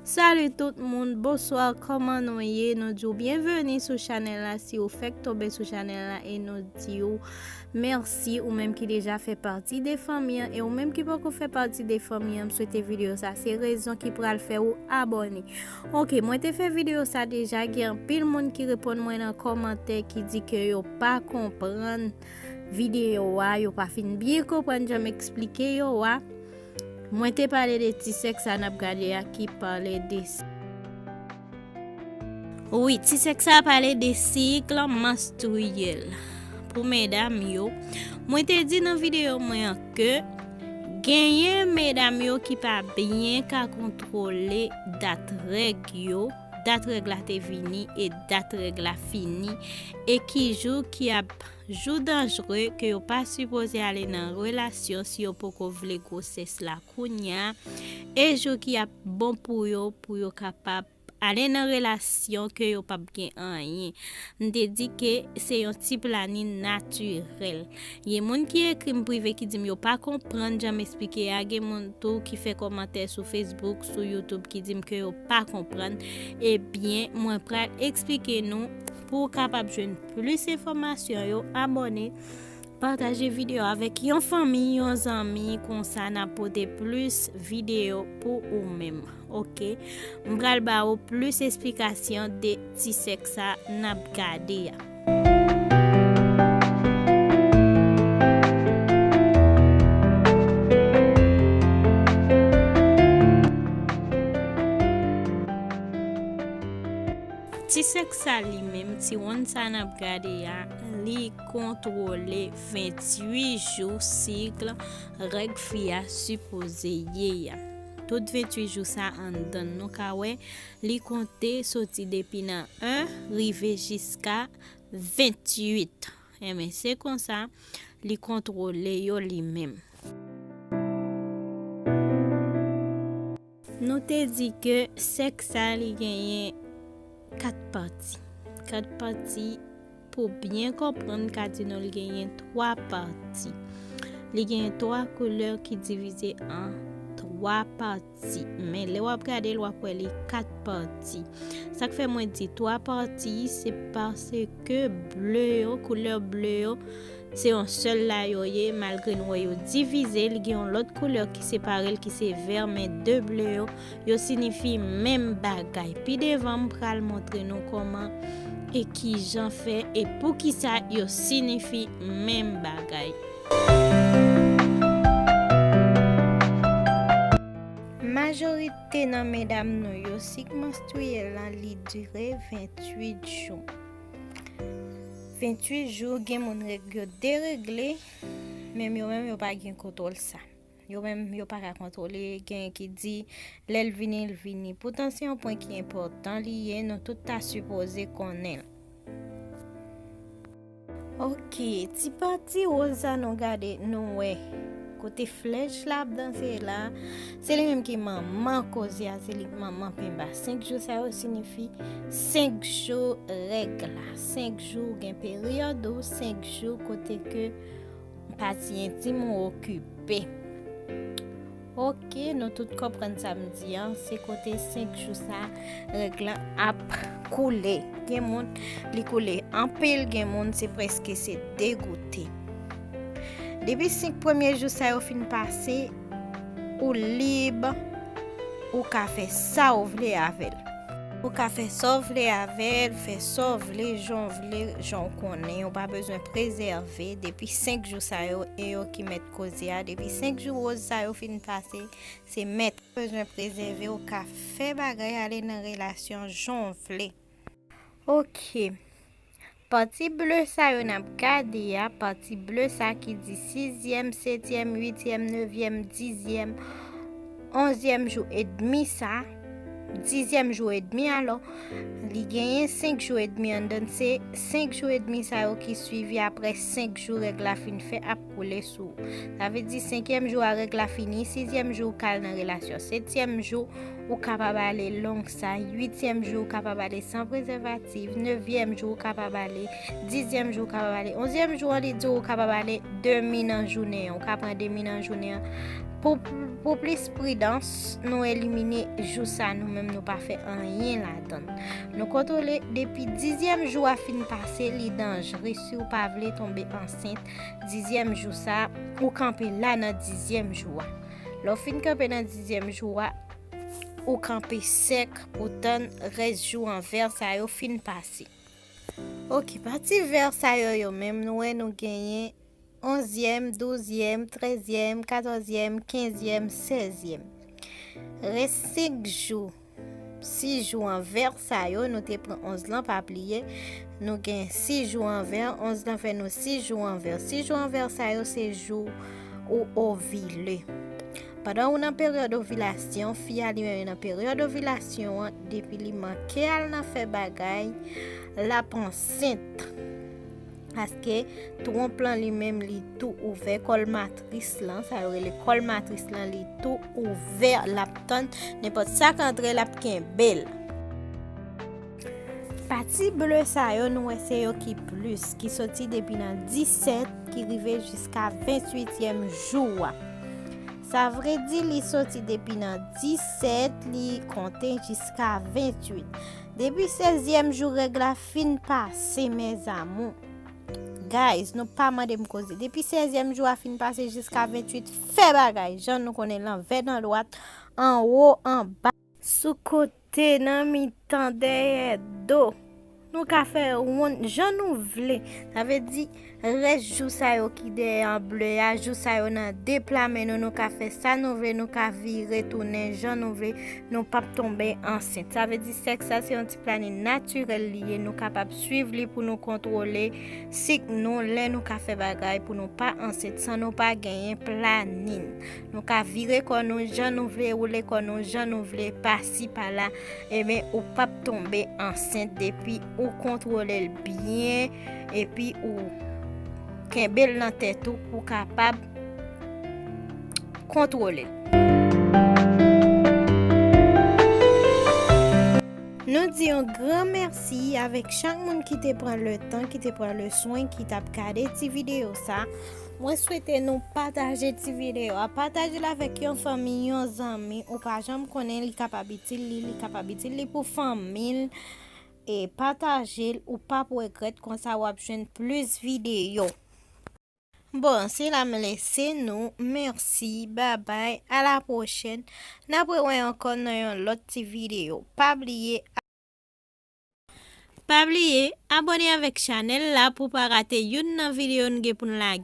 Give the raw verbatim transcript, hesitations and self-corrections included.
Salut tout moun, bonswa, kòman nou ye? Nou di w byenveni sou chanèl la, si ou fèk tonbe sou chanèl la, e nou di w mèsi, ou menm ki deja fè pati de fanmi an, e ou menm ki poko fè pati de fanmi an, m swete videyo sa se rezon ki pral fè ou abòne. Ok, mwen te fè videyo sa deja, gen anpil moun ki reponn mwen nan kòmantè ki di ke yo pa konprann videyo a, yo pa fin byen konprann jan m eksplike yo a. Mwen te pale de ti sèk sa n ap gade a ki pale de. Wi, ti sèk sa pale de sik manstriyèl. Pou medam yo, mwen te di nan videyo mwen an ke genyen medam yo ki pa byen ka kontwole dat règ yo, dat règ la te vini e dat règ la fini, e ki jou ki ap jou danjre ke yo pa sipoze ale nan relasyon si yo poko vle gwosès la kounye a, e jou ki ap bon pou yo, pou yo kapab ale nan relasyon ke yo p ap gen anyen. M te di ke se yon ti planin natirèl. Gen moun ki ekri m prive ki di m yo pa konprann jan m eksplike a, gen moun tou ki fè kòmantè sou Facebook, sou YouTube ki di m ke yo pa konprann. Ebyen, mwen pral eksplike nou pou w kapab jwenn plis enfòmasyon yo, abòne, pataje videyo avèk yon fanmi, yon zanmi, konsa n ap pote plis videyo pou ou menm. Ok, m pral ba ou plis esplikasyon de ti sèk sa n ap gade a. Ti sèk sa li menm, ti wonn sa n ap gade a, li kontwole venntuit jou sik règ fi a sipoze ye a. Tout venntuit jou sa anndan, nou ka wè, li konte soti depi nan en rive jiska venntuit. Enben, se konsa li kontwole yo li menm. Nou te di ke sèk sa li genyen kat pati. Kat pati, pou byen konprann, ka di nou li genyen twa pati. Li genyen twa koulè ki divize an twa pati. Men lè w ap gade l, w ap wè li kat pati. Sa k fè mwen di twa pati, se paske ble yo, koulè ble yo, se yon sèl la yo ye, malgre nou wè yo divize, li gen yon lòt koulè ki separe l, ki se vè, men de ble yo, yo sinifi menm bagay. Pi devan, m pral montre nou kòman e kijan fè e poukisa yo sinifi menm bagay. Majorite nan medam nou yo, sik manstriyèl lan, li dire venntuit jou. Venntuit jou, gen moun règ yo deregle, menm yo menm yo pa gen kontwòl sa. Yo menm yo pa ka kontwole, gen ki di lè l vini, l vini. Poutan se yon pwen ki enpòtan li ye, nou tout ta sipoze konnen l. Ok, ti pati woz sa nou gade, nou wè kote flèch la ap danse la, se li menm ki manman koze a, se li ki manman penba. Senk jou sa yo sinifi senk jou règ la, senk jou gen peryòd ou, senk jou kote ke pati entim ou okipe. Ok, nou tout konprann sa m di an, se kote senk jou sa règ lan ap koule. Gen moun, li koule anpil, gen moun, se prèske se degoute. Depi senk premye jou sa yo fin pase, ou lib, ou ka fè sa w vle avè l. Ou ka fè sa w vle avè l, fè sa w vle, jan w vle, jan w konnen, ou pa bezwen prezève. Depi senk jou sa yo, e yo ki mèt koze a, depi senk jou woz sa yo fin pase, se mèt bezwen prezève, ou ka fè bagay ale nan relasyon jan w vle. Ok. Pati ble sa yo n ap gade a, pati ble sa ki di sizyèm, setyèm, uityèm, nevyèm, dizyèm, onzyèm jou edmi sa, dizyèm jou edmi alò, li genyen senk jou edmi anndan l, se senk jou edmi sa yo ki swivi apre senk jou règ la fin fè ap koule sou ou. Sa vle di senkyèm jou a règ la fini, sizyèm jou ou ka al nan relasyon, setyèm jou ou kapab ale long sa, uityèm jou ou kapab ale san prezèvatif, nevyèm jou ou kapab ale, dizyèm jou ou kapab ale, onzyèm jou an li di w ou kapab ale demi nan jounen an, ou ka pran demi nan jounen an Pou, pou plis pridans, nou elimine jou sa, nou menm nou pa fè anyen ladan l. Nou kontwole depi dizyèm jou a fin pase, li danjre si w pa vle tonbe ansent dizyèm jou sa, ou kanpe la nan dizyèm jou a. Lè w fin kanpe nan dizyèm jou a, ou kanpe sèk, ou tann rès jou an vè sa yo fin pase. Ok, pati vè sa yo, yo menm, nou wè nou genyen onzyèm, douzyèm, trèzyèm, katòzyèm, kenzyèm, sèzyèm. Rès senk jou, sis jou an vè sa yo, nou te pran onz lan, pa bliye. Nou gen sis jou an vè, onz lan fè nou sis jou an vè. Sis jou an vè sa yo, se jou ou ovile. Pandan ou nan peryòd ovilasyon, fi a li menm nan peryòd ovilasyon an, depi li manke al nan fè bagay, l ap ansent. Paske twonp lan li menm li tou ouvè, kòl matris lan, sa yo rele kòl matris lan, li tou ouvè, l ap tann nenpòt sa k antre, l ap kenbe l. Pati ble sa yo, nou wè se yo ki plis, ki soti depi nan disèt, ki rive jiska venntuityèm jou a. Sa vle di li soti depi nan disèt, li konte jiska venntuit. Depi sèzyèm jou règ la fin pase, mes amours. Guys, nou pa mande m koze. Depi sèzyèm jou a fin pase jiska venntuit, fè bagay. Jan nou konnen, lanvè, nan dwat, anwo, anba, sou kote, nan mitan, dèyè do. Nou ka fè wonn jan nou vle. Sa vle di, rès jou sa yo ki dèyè an ble a, jou sa yo nan de pla men nou, nou ka fè sa nou vle, nou ka vire tounen jan nou vle, nou p ap tonbe ansent. Sa vle di, sèks la se yon ti planin natirèl li ye, nou kapab swiv li pou nou kontwole sik nou, lè nou ka fè bagay pou nou pa ansent san nou pa genyen planin. Nou ka vire kò nou jan nou vle, woule kò nou jan nou vle, pasi pala, ebyen, ou p ap tonbe ansent depi ou kontwole l byen, epi ou kenbe l nan tèt ou pou w kapab kontwole l. Nou di yon gran mèsi avèk chak moun ki te pran le tan, ki te pran le swen, ki t ap gade ti videyo sa. Mwen swete nou pataje ti videyo a. Pataje l avèk yon fanmi, yon zanmi. Ou pa janm konnen, li kapab itil li, li kapab itil li pou fanmi l. E pataje l, ou p ap regrèt, konsa w ap jwenn plis videyo. Bon, se la m lese nou. Mèsi, babay, a la pwochèn. N ap rewè ankò nan yon lòt ti videyo. Pa bliye, pa bliye abòne avèk chanèl la pou w pa rate youn nan videyo n gen pou n lage.